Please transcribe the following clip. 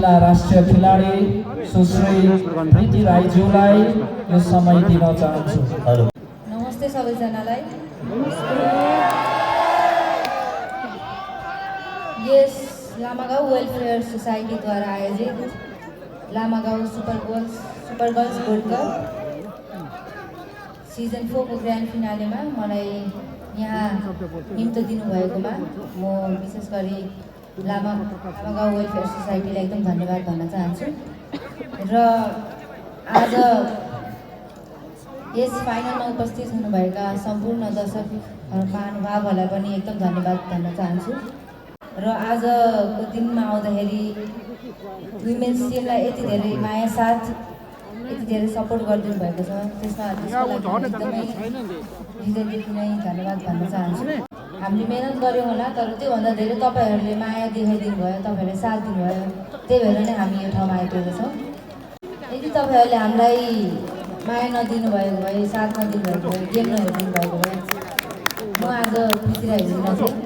महिला राष्ट्रिय खेलाडी सुश्री प्रीति राईज्यूलाई यो समय दिन चाहन्छु। नमस्ते सबैजनालाई। यस लामागाउँ वेलफेयर सोसाइटीद्वारा आयोजित Lamagaun super girls world cup season 4 को ग्रान्ड फिनालेमा मलाई यहाँ निम्तो दिनुभएकोमा म विशेष गरी लामागाउँ वेलफेयर सोसाइटीलाई एकदम धन्यवाद भन्न चाहन्छु। र आज यस फाइनलमा उपस्थित हुनुभएका सम्पूर्ण दर्शक महानुभावहरूलाई पनि एकदम धन्यवाद भन्न चाहन्छु। र आजको दिनमा आउँदाखेरि वुमेन्स टिमलाई यति धेरै माया साथ यति धेरै सपोर्ट गरिदिनु भएको छ, त्यसको लागि एकदमै हृदयदेखि नै धन्यवाद भन्न चाहन्छु। हामीले मेहनत गऱ्यौँ होला, तर त्योभन्दा धेरै तपाईँहरूले माया देखाइदिनु भयो, तपाईँहरूले साथ दिनुभयो, त्यही भएर नै हामी यो ठाउँमा आइपुगेका छौँ। यदि तपाईँहरूले हामीलाई माया नदिनु भएको भए, साथ नदिनु भएको भए, गेम नहेरिदिनु भएको भए म आज खुसी रहेको थिएँ।